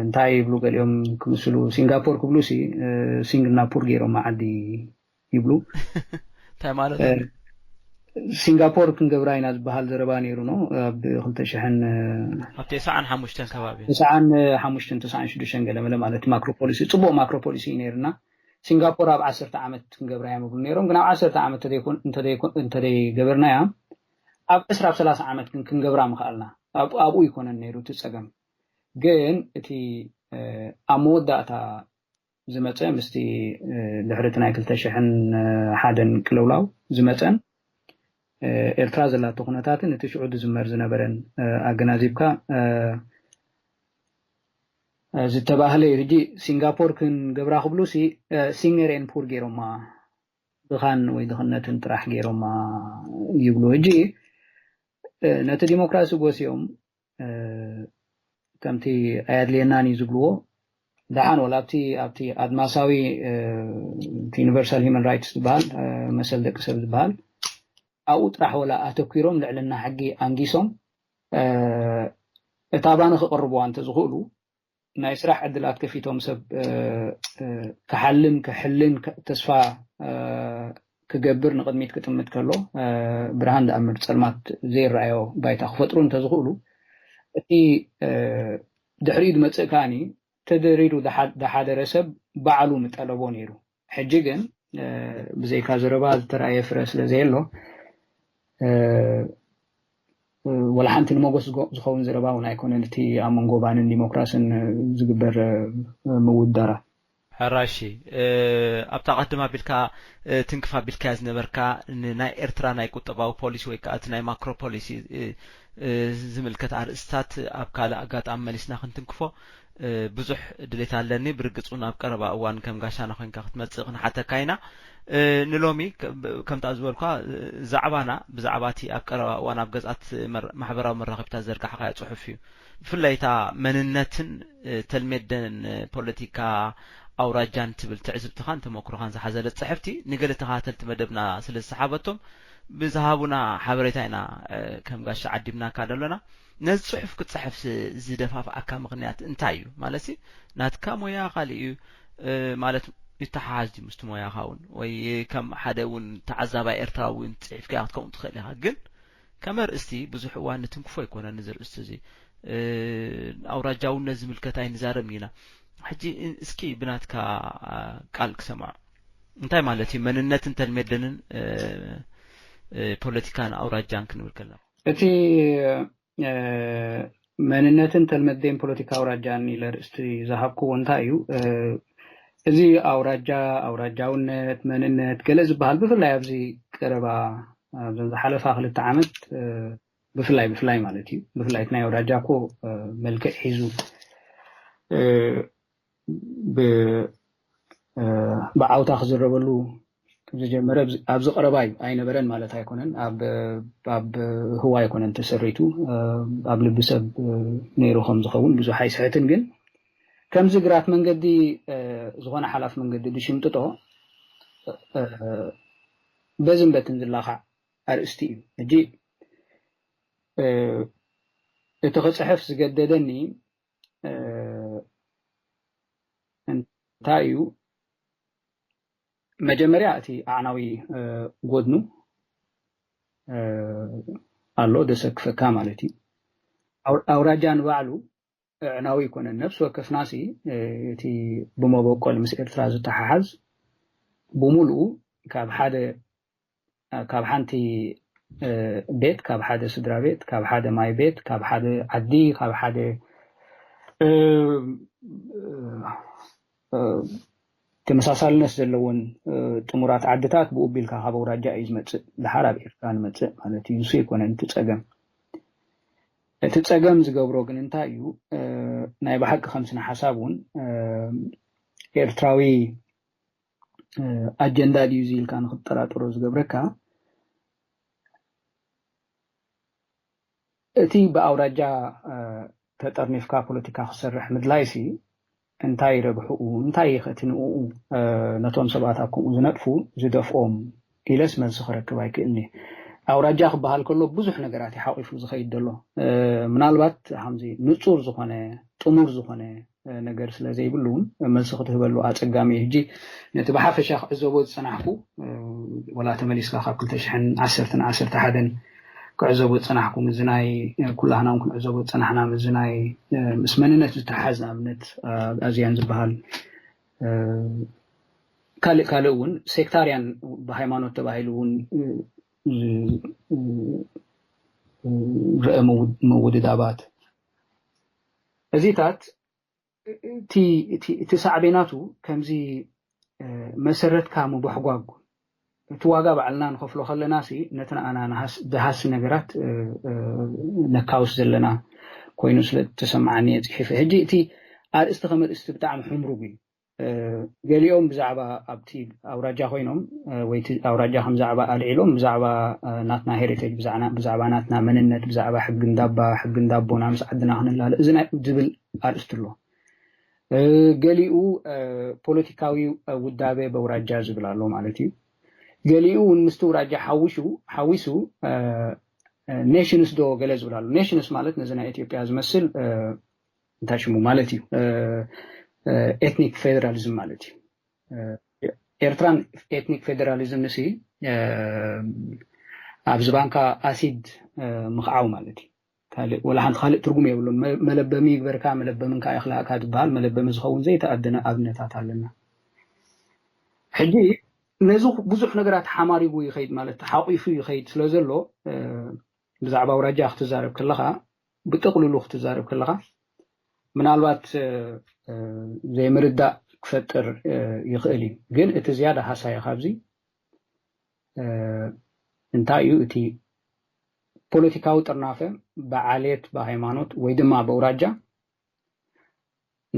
እንታይ ይብሉ ገሊኦም ክምስሉ፣ ሲንጋፖር ክብሉ ሲ ሲንግናፖር ገይሮም ዓዲ ይብሉ። እንታይ ማለት ሲንጋፖር ክንገብራ ኢና ዝበሃል ዘረባ ነይሩ ነው ኣብ ክልተ ሽሕን ኣብ ተስዓን ሓሙሽተን ከባቢ ተስዓን ሓሙሽተን ተስዓን ሽዱሽተን ገለመለ ማለት ማክሮ ፖሊሲ፣ ፅቡቅ ማክሮ ፖሊሲ እዩ ነይርና። ሲንጋፖር ኣብ ዓሰርተ ዓመት ክንገብራ እዮም ይብሉ ነይሮም፣ ግን ኣብ ዓሰርተ ዓመት እንተደይገበርናያ ኣብ ዕስራ ኣብ ሰላሳ ዓመት ግን ክንገብራ ምኽኣልና። ኣብኡ ኣይኮነን ነይሩ እቲ ፀገም። ግን እቲ ኣብ መወዳእታ ዝመፀ ምስቲ ድሕሪ እቲ ናይ ክልተ ሽሕን ሓደን ቅልውላው ዝመፀን ኤርትራ ዘላቶ ኩነታትን እቲ ሽዑ ዝዝመር ዝነበረን ኣገናዚብካ ዝተባህለ እዩ። ሕጂ ሲንጋፖር ክንገብራ ክብሉ ሲ ሲንገር ኤን ፑር ገይሮማ፣ ድኻን ወይ ድኽነትን ጥራሕ ገይሮማ ይብሉ። ሕጂ ነቲ ዲሞክራሲ ጎስዮም ከምቲ ኣየድልየናን እዩ ዝብልዎ፣ ደሓን ወላ ኣብቲ ኣብቲ ኣድማሳዊ ዩኒቨርሳል ሂማን ራይትስ ዝበሃል መሰል ደቂ ሰብ ዝበሃል ኣብኡ ጥራሕ ወላ ኣተኪሮም ልዕልና ሕጊ ኣንጊሶም እታ ባኒ ክቕርብዋ እንተዝኽእሉ ናይ ስራሕ ዕድላት ከፊቶም ሰብ ክሓልም ክሕልን ተስፋ ክገብር ንቕድሚት ክጥምት ከሎ ብርሃን ዝኣምር ፀልማት ዘይረኣዮ ባይታ ክፈጥሩ እንተዝኽእሉ እቲ ድሕሪኡ ዝመፅእ ከዓኒ ተደሪሩ ዝሓደረ ሰብ ባዕሉ ምጠለቦ ነይሩ። ሕጂ ግን ብዘይካ ዘረባ ዝተረኣየ ፍረ ስለ ዘየሎ ወላ ሓንቲ ንመጎስ ዝኸውን ዘረባ እውን ኣይኮነን። እቲ ኣብ መንጎ ባንን ዲሞክራስን ዝግበር ምውዳራ ሕራሺ ኣብታ ቀድም ኣቢልካ ትንክፍ ኣቢልካያ ዝነበርካ ናይ ኤርትራ ናይ ቁጠባዊ ፖሊሲ ወይ ከዓ እቲ ናይ ማክሮ ፖሊሲ ዝምልከት ኣርእስታት ኣብ ካልእ ኣጋጣሚ መሊስና ክንትንክፎ ብዙሕ ድሌት ኣለኒ። ብርግፅ እውን ኣብ ቀረባ እዋን ከም ጋሻና ኮይንካ ክትመፅእ ክንሓተካ ኢና። ንሎሚ ከምታ ዝበልኳ ዛዕባና ብዛዕባ እቲ ኣብ ቀረባ እዋን ኣብ ገዝኣት ማሕበራዊ መራኸብታት ዘርጋሕካዮ ፅሑፍ እዩ። ብፍላይ እታ መንነትን ተልሜደን ፖለቲካ ኣውራጃን ትብል ትዕዝብትኻን ተመክሮኻን ዝሓዘለት ፅሕፍቲ ንገለ ተኸታተልቲ መደብና ስለ ዝሰሓበቶም ብዝሃቡና ሓበሬታ ኢና ከም ጋሻ ዓዲምናካ ደሎና። ነዚ ፅሑፍ ክትፅሕፍ ዝደፋፍኣካ ምኽንያት እንታይ እዩ? ማለት ናትካ ሞያ ካልእ እዩ ማለት ይተሓሓዝ ድዩ ምስቲ ሞያኻ እውን ወይ ከም ሓደ እውን ተዓዛባይ ኤርትራዊ እውን ፅሒፍካ ክትከውን ትኽእል ኢኻ። ግን ከም ኣርእስቲ ብዙሕ እዋን ንትንክፎ ኣይኮነን እዚ ርእስቲ እዚ። ኣውራጃውነት ዝምልከት ኣይንዛረብን ኢና። ሕጂ እስኪ ብናትካ ቃል ክሰምዖ እንታይ ማለት እዩ መንነትን ተልሜደንን ፖለቲካን ኣውራጃን ክንብል ከለና? እቲ መንነትን ተልመዴን ፖለቲካ ኣውራጃን ኢለ ርእስቲ ዝሃብክዎ እንታይ እዩ? እዚ ኣውራጃ ኣውራጃውነት መንነት ገለ ዝበሃል ብፍላይ ኣብዚ ቀረባ ኣብዘን ዝሓለፋ ክልተ ዓመት ብፍላይ ብፍላይ ማለት እዩ ብፍላይ ናይ ኣውራጃ እኮ መልክዕ ሒዙ ብዓውታ ክዝረበሉ ዝጀመረ ኣብዚ ቀረባ እዩ። ኣይነበረን ማለት ኣይኮነን። ኣብ ህዋ ኣይኮነን ተሰሪቱ፣ ኣብ ልቢ ሰብ ነይሩ ከም ዝኸውን ብዙሕ ኣይስሕትን። ግን ከምዚ ግራት መንገዲ ዝኾነ ሓላፍ መንገዲ ዝሽምጥጦ በዝን በትን ዝላኻዕ ኣርእስቲ እዩ። ሕጂ እቲ ክፅሕፍ ዝገደደኒ እንታይ እዩ? መጀመርያ እቲ ኣዕናዊ ጎድኑ ኣሎ፣ ደሰክፈካ ማለት እዩ። ኣውራጃ ንባዕሉ ኣዕናዊ ኣይኮነን። ነፍሲ ወከፍናሲ እቲ ብመበቆል ምስ ኤርትራ ዝተሓሓዝ ብሙሉኡ ካብ ሓደ ካብ ሓንቲ ቤት፣ ካብ ሓደ ስድራ ቤት፣ ካብ ሓደ ማይ ቤት፣ ካብ ሓደ ዓዲ፣ ካብ ሓደ ተመሳሳልነት ዘለዎን ጥሙራት ዓድታት ብኡ ቢልካ ካብ ኣውራጃ እዩ ዝመፅእ። ድሓር ኣብ ኤርትራ ንመፅእ ማለት እዩ። ንሱ ኣይኮነን እቲ ፀገም። እቲ ፀገም ዝገብሮ ግን እንታይ እዩ? ናይ ብሓቂ ከም ስነ ሓሳብ እውን ኤርትራዊ ኣጀንዳ ድዩ እዚ ኢልካ ንክትጠራጠሮ ዝገብረካ እቲ ብኣውራጃ ተጠርኒፍካ ፖለቲካ ክሰርሕ ምድላይሲ እንታይ ረብሕኡ፣ እንታይ ኸ እቲ ንኡ ነቶም ሰባት ኣብ ከምኡ ዝነጥፉ ዝደፍኦም ኢለስ መልሲ ክረክብ ኣይክእልኒ። ኣውራጃ ክበሃል ከሎ ብዙሕ ነገራት ይሓቂፉ ዝኸይድ ዘሎ። ምናልባት ከምዚ ንጹር ዝኾነ፣ ጥሙር ዝኾነ ነገር ስለ ዘይብሉ እውን መልሲ ክትህበሉ ኣጸጋሚ እዩ። ሕጂ ነቲ ብሓፈሻ ክዕዘቦ ዝጸናሕኩ፣ ወላ ተመሊስካ ካብ ክልተ ሽሕን ዓሰርተን ዓሰርተ ሓደን ክዕዘቦ ዝጸናሕኩ፣ ምስዚ ናይ ኩላህና እውን ክንዕዘቦ ዝጸናሕና፣ ምስዚ ናይ ምስ መንነት ዝተሓዝ፣ ንኣብነት ኣዚያን ዝበሃል፣ ካልእ ካልእ እውን ሴክታርያን ብሃይማኖት ተባሂሉ እውን ዝረአ ምውድዳባት፣ እዚታት እቲ ሳዕቤናቱ ከምዚ መሰረትካ ምቦሕጓጉ፣ እቲ ዋጋ ባዕልና ንኸፍሎ ከለና ሲ ነቲ ንኣና ዝሃሲ ነገራት ነካውስ ዘለና ኮይኑ ስለ ተሰማዓኒ እየ ጽሒፈ። ሕጂ እቲ ኣርእስቲ ከም ኣርእስቲ ብጣዕሚ ሕምሩግ እዩ። ገሊኦም ብዛዕባ ኣብቲ ኣውራጃ ኮይኖም ወይ ኣውራጃ ከም ዛዕባ ኣልዒሎም ብዛዕባ ናትና ሄሪቴጅ፣ ብዛዕባ ናትና መንነት፣ ብዛዕባ ሕጊ እንዳባ፣ ሕጊ እንዳቦና ምስ ዓድና ክንላለ እዚ ዝብል ኣርእስቲ ኣሎ። ገሊኡ ፖለቲካዊ ውዳበ በውራጃ ዝብል ኣሎ ማለት እዩ። ገሊኡ እውን ምስቲ ውራጃ ሓዊሱ ሓዊሱ ኔሽንስ ዶ ገለ ዝብል ኣሎ። ኔሽንስ ማለት ነዚ ናይ ኢትዮጵያ ዝመስል እንታይ ሽሙ ማለት እዩ፣ ኤትኒክ ፌደራሊዝም ማለት እዩ። ኤርትራን ኤትኒክ ፌደራሊዝም ንሲ ኣብ ዝባንካ ኣሲድ ምኽዓው ማለት እዩ። ካልእ ወላ ሓንቲ ካልእ ትርጉም የብሉን። መለበሚ ይግበርካ፣ መለበምን ከኣ ይኽላእካ ዝበሃል መለበሚ ዝኸውን ዘይተኣደነ ኣብነታት ኣለና። ሕጂ ነዚ ብዙሕ ነገራት ሓማሪጉ ይኸይድ ማለት ሓቂፉ ይኸይድ ስለ ዘሎ ብዛዕባ ኣውራጃ ክትዛረብ ከለኻ፣ ብጥቕልሉ ክትዛረብ ከለኻ ምናልባት ዘይምርዳእ ክፈጥር ይኽእል እዩ። ግን እቲ ዝያዳ ሃሳይ ካብዚ እንታይ እዩ፣ እቲ ፖለቲካዊ ጥርናፈ ብዓሌት፣ ብሃይማኖት ወይ ድማ ብኣውራጃ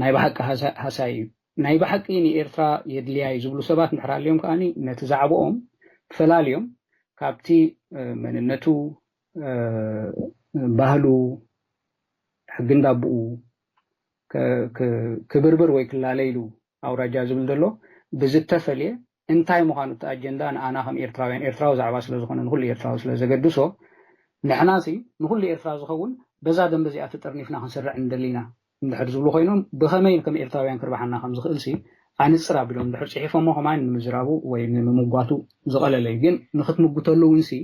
ናይ ብሓቂ ሃሳይ እዩ። ናይ ብሓቂ ንኤርትራ የድልያ እዩ ዝብሉ ሰባት እንድሕር ኣልዮም ከኣ ነቲ ዛዕባኦም ፈላልዮም ካብቲ መንነቱ፣ ባህሉ፣ ሕጊ እንዳብኡ ክብርብር ወይ ክላለ ኢሉ ኣውራጃ ዝብል ዘሎ ብዝተፈልየ እንታይ ምዃኑ እቲ ኣጀንዳ ንኣና ከም ኤርትራውያን፣ ኤርትራዊ ዛዕባ ስለ ዝኾነ ንኹሉ ኤርትራዊ ስለ ዘገድሶ ንሕና ሲ ንኹሉ ኤርትራ ዝኸውን በዛ ደንበ እዚኣ ተጠርኒፍና ክንስርዕ እንደሊና እንድሕር ዝብሉ ኮይኖም ብኸመይ ከም ኤርትራውያን ክርብሓና ከም ዝኽእል ሲ ኣንጽር ኣቢሎም እንድሕር ጽሒፎሞ ከማን ንምዝራቡ ወይ ንምምጓቱ ዝቐለለ እዩ። ግን ንክትምጉተሉ እውን ሲ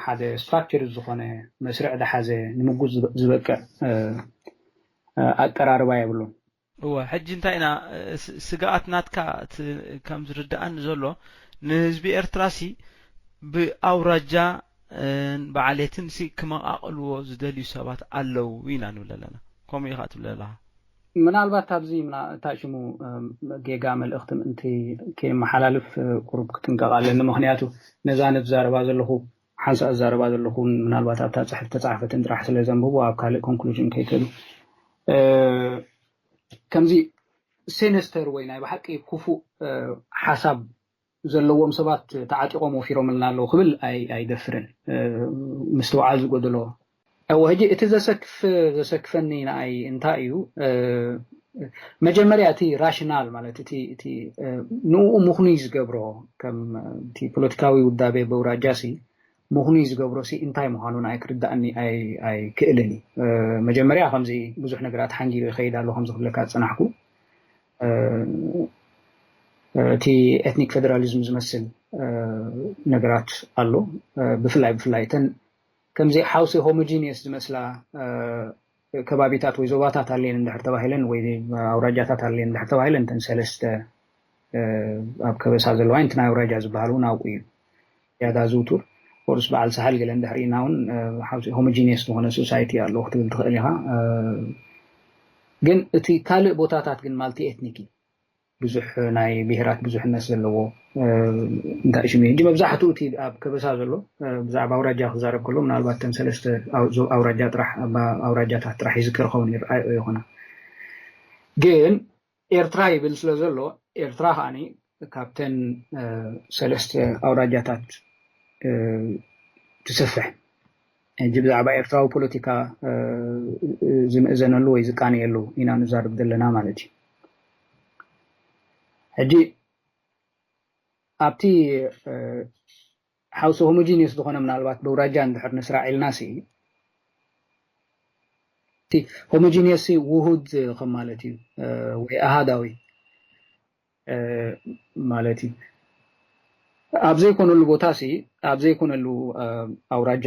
ሓደ ስትራክቸር ዝኾነ መስርዕ ዝሓዘ ንምጉት ዝበቅዕ ኣቀራርባ የብሉን። እወ፣ ሕጂ እንታይ ኢና ስግኣት ናትካ? ከም ዝርድኣኒ ዘሎ ንህዝቢ ኤርትራ ሲ ብኣውራጃ ብዓሌትን ሲ ክመቓቕልዎ ዝደልዩ ሰባት ኣለዉ ኢና ንብል ኣለና። ከምኡ ኢኻ ትብል ኣለኻ። ምናልባት ኣብዚ እታ ሽሙ ጌጋ መልእኽቲ ምእንቲ ከየመሓላልፍ ቁሩብ ክጥንቀቕ ኣለኒ። ምኽንያቱ ነዛ ንዛረባ ዘለኹ ሓንሳእ ዝዛረባ ዘለኹ ምናልባት ኣብታ ጽሕፍ ተጻሕፈትን ጥራሕ ስለ ዘንብቡ ኣብ ካልእ ኮንክሉዥን ከይከዱ ከምዚ ሴነስተር ወይ ናይ ብሓቂ ክፉእ ሓሳብ ዘለዎም ሰባት ተዓጢቖም ወፊሮምልና ኣለዉ ክብል ኣይደፍርን። ምስትውዓል ዝጎደሎ። እወ፣ ሕጂ እቲ ዘሰክፍ ዘሰክፈኒ ንኣይ እንታይ እዩ፣ መጀመርያ እቲ ራሽናል ማለት እቲ እቲ ንኡ ምኽኑይ ዝገብሮ ከም እቲ ፖለቲካዊ ውዳቤ በውራጃ ሲ ምኽኑይ ዝገብሮ ሲ እንታይ ምዃኑ ንኣይ ክርዳእኒ ኣይክእልን እዩ። መጀመርያ ከምዚ ብዙሕ ነገራት ሓንጊሩ ይኸይድ ኣሎ ከምዚ ክብለካ ዝጸናሕኩ እቲ ኤትኒክ ፌደራሊዝም ዝመስል ነገራት ኣሎ። ብፍላይ ብፍላይ እተን ከምዚ ሓውሲ ሆሞጂኒየስ ዝመስላ ከባቢታት ወይ ዞባታት ኣለየን እንድሕር ተባሂለን ወይ ኣውራጃታት ኣለየን እንድሕር ተባሂለን እተን ሰለስተ ኣብ ከበሳ ዘለዋ እንቲ ናይ ኣውራጃ ዝበሃሉ እውን ኣብኡ እዩ ያዳ ዝውቱር። ኮርስ በዓል ሳሕል ገለ እንድሕር ኢና እውን ሆሞጂኒየስ ዝኾነ ሶሳይቲ ኣለዎ ክትብል ትኽእል ኢኻ። ግን እቲ ካልእ ቦታታት ግን ማልቲ ኤትኒክ እዩ። ብዙሕ ናይ ብሄራት ብዙሕነት ዘለዎ እንታይ ሽም እዩ። ሕጂ መብዛሕትኡ እቲ ኣብ ከበሳ ዘሎ ብዛዕባ ኣውራጃ ክዛረብ ከሎ ምናልባት እተን ሰለስተ ኣውራጃ ጥራሕ ኣውራጃታት ጥራሕ ይዝከር ኸውን ይርኣዮ ይኾና። ግን ኤርትራ ይብል ስለ ዘሎ ኤርትራ ከዓኒ ካብተን ሰለስተ ኣውራጃታት ትሰፍሕ። ሕጂ ብዛዕባ ኤርትራዊ ፖለቲካ ዝምእዘነሉ ወይ ዝቃነየሉ ኢና ንዛረብ ዘለና ማለት እዩ። ሕጂ ኣብቲ ሓውሲ ሆሞጂኒየስ ዝኾነ ምናልባት ብውራጃ እንድሕር ንስራዕ ኢልና ሲ ሆሞጂኒየስ ውሁድ ከም ማለት እዩ ወይ ኣሃዳዊ ማለት እዩ። ኣብ ዘይኮነሉ ቦታ ሲ ኣብ ዘይኮነሉ ኣውራጃ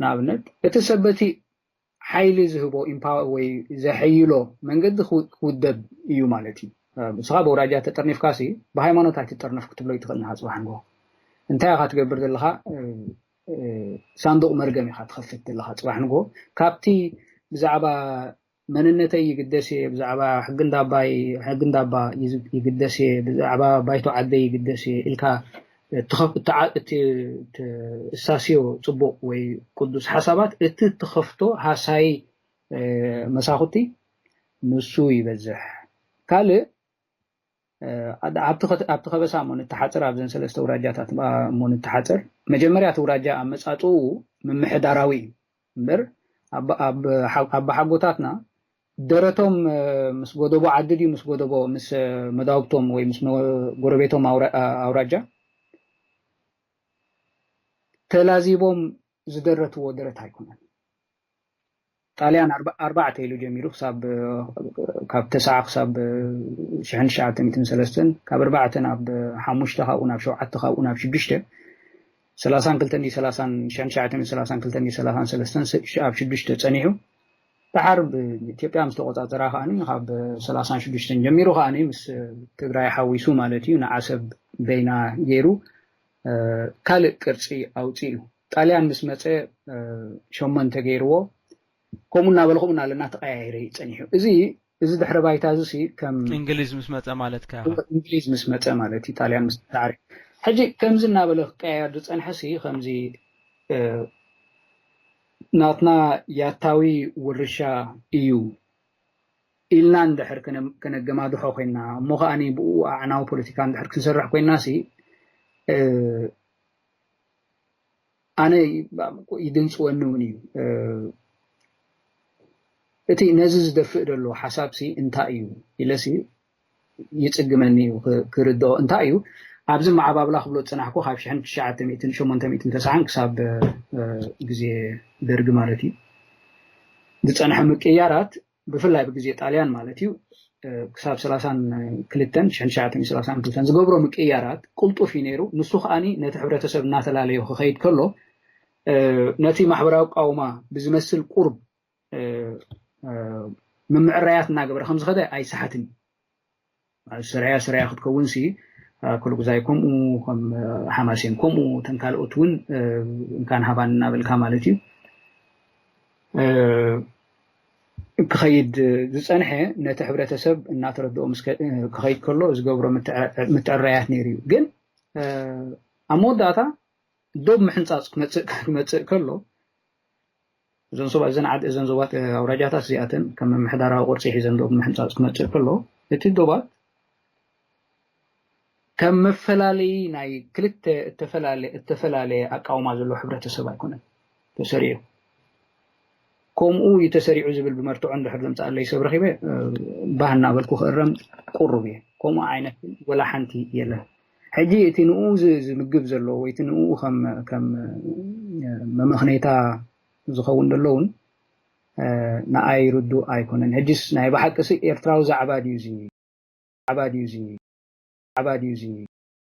ንኣብነት እቲ ሰበቲ ሓይሊ ዝህቦ ኢምፓወር ወይ ዘሐይሎ መንገዲ ክውደብ እዩ ማለት እዩ። ንስኻ ብውራጃ ተጠርኒፍካ ሲ ብሃይማኖት ኣይትጠርነፍ ክትብሎ ይትኽእል ንኻ ጽባሕ ንጎ እንታይ ኢኻ ትገብር ዘለኻ? ሳንዱቕ መርገም ኢኻ ትኸፍት ዘለኻ ጽባሕ ንጎ ካብቲ ብዛዕባ መንነተይ ይግደስ እየ፣ ብዛዕባ ሕጊ እንዳባይ ሕጊ እንዳባ ይግደስ እየ፣ ብዛዕባ ባይቶ ዓደይ ይግደስ እየ ኢልካ እሳስዮ ጽቡቕ ወይ ቅዱስ ሓሳባት እቲ ትኸፍቶ ሃሳይ መሳኹቲ ንሱ ይበዝሕ። ካልእ ኣብቲ ከበሳ እሞ ንተሓፅር ኣብዘን ሰለስተ ውራጃታት እሞ ንተሓፅር መጀመርያ እቲ ውራጃ ኣመፃፅኡ ምምሕዳራዊ እዩ እምበር ኣባሓጎታትና ደረቶም ምስ ጎደቦ ዓዲ ድዩ ምስ ጎደቦ ምስ መዳውብቶም ወይ ምስ ጎረቤቶም ኣውራጃ ተላዚቦም ዝደረትዎ ደረት ኣይኮነን። ጣልያን ኣርባዕተ ኢሉ ጀሚሩ ክሳብ ካብ ተስዓ ክሳብ ሽሕን ትሽዓተ ሚእትን ሰለስተን ካብ ኣርባዕተ ናብ ሓሙሽተ ካብኡ ናብ ሸውዓተ ካብኡ ናብ ሽዱሽተ ሰላሳን ክልተን ድዩ ሰላሳን ሽሕን ትሽዓተ ሚእትን ሰላሳን ክልተን ድዩ ሰላሳን ሰለስተን ኣብ ሽዱሽተ ጸኒሑ ድሓር ብኢትዮጵያ ምስ ተቆጻጸራ ከዓኒ ካብ ሰላሳን ሽዱሽተን ጀሚሩ ከዓኒ ምስ ትግራይ ሓዊሱ ማለት እዩ ንዓሰብ በይና ገይሩ ካልእ ቅርጺ ኣውጺኡ። ጣልያን ምስ መጸ ሸሞንተ ገይርዎ ከምኡ እናበለ ከምኡ እናበለ እናተቀያየረ እዩ ጸኒሑ። እዚ እዚ ድሕረ ባይታ እዚ ሲ ከም እንግሊዝ ምስ መጸ ማለት ከ እንግሊዝ ምስ መጸ ማለት እዩ ጣልያን ምስ ተዓሪ ሕጂ ከምዚ እናበለ ክቀያየር ዝጸንሐ ሲ ከምዚ ናትና ያታዊ ውርሻ እዩ ኢልና እንድሕር ከነገማድሖ ኮይና እሞ ከዓኒ ብኡ ኣዕናዊ ፖለቲካ እንድሕር ክንሰርሕ ኮይና ሲ ኣነ ይድንፅወኒ እውን እዩ እቲ ነዚ ዝደፍእ ዘሎ ሓሳብ ሲ እንታይ እዩ ኢለ ሲ ይፅግመኒ እዩ ክርድኦ እንታይ እዩ ኣብዚ መዓባብላ ክብሎ ዝፅናሕኩ ካብ ሽሕን ትሽዓተ ሚእትን ሸሞንተ ሚእትን ተስዓን ክሳብ ግዜ ደርጊ ማለት እዩ ዝፀንሐ ምቅያራት ብፍላይ ብግዜ ጣልያን ማለት እዩ ክሳብ ሰላሳን ክልተን ሽሕን ትሽዓተ ሚእትን ሰላሳን ክልተን ዝገብሮ ምቅያራት ቅልጡፍ እዩ ነይሩ። ንሱ ከዓኒ ነቲ ሕብረተሰብ እናተላለዮ ክኸይድ ከሎ ነቲ ማሕበራዊ ኣቃውማ ብዝመስል ቁሩብ ምምዕራያት እናገበረ ከም ዝኸደ ኣይሰሓትን እዩ። ስርያ ስርያ ክትከውን ሲ ኩሉ ግዛይ ከምኡ ከም ሓማሴን ከምኡ እተን ካልኦት እውን እንካን ሃባን እናበልካ ማለት እዩ ክኸይድ ዝፀንሐ ነቲ ሕብረተሰብ እናተረድኦ ክኸይድ ከሎ ዝገብሮ ምትዕረያት ነይሩ እዩ። ግን ኣብ መወዳእታ ዶብ ምሕንፃፅ ክመፅእ ከሎ እዘን ዞባ እዘን ዓዲ እዘን ዞባት ኣውራጃታት እዚኣተን ከም ምምሕዳራዊ ቅርፂ ሒዘን ዶብ ምሕንፃፅ ክመፅእ ከሎ እቲ ዶባት ከም መፈላለዪ ናይ ክልተ እተፈላለየ ኣቃውማ ዘለዎ ሕብረተሰብ ኣይኮነን ተሰሪዑ። ከምኡ እዩ ተሰሪዑ ዝብል ብመርትዖ እንድሕር ዘምፅኣለይ ሰብ ረኺበ ባህ እናበልኩ ክእረም ቁሩብ እየ። ከምኡ ዓይነት ወላ ሓንቲ የለን። ሕጂ እቲ ንኡ ዝምግብ ዘሎ ወይ እቲ ንኡ ከም መመኽነይታ ዝኸውን ዘሎ እውን ንኣይ ርዱእ ኣይኮነን። ሕጂስ ናይ ብሓቂ ሲ ኤርትራዊ ዛዕባ ድዩ እዚ ዛዕባ ድዩ እዚ ዛዕባ ድዩ እዚ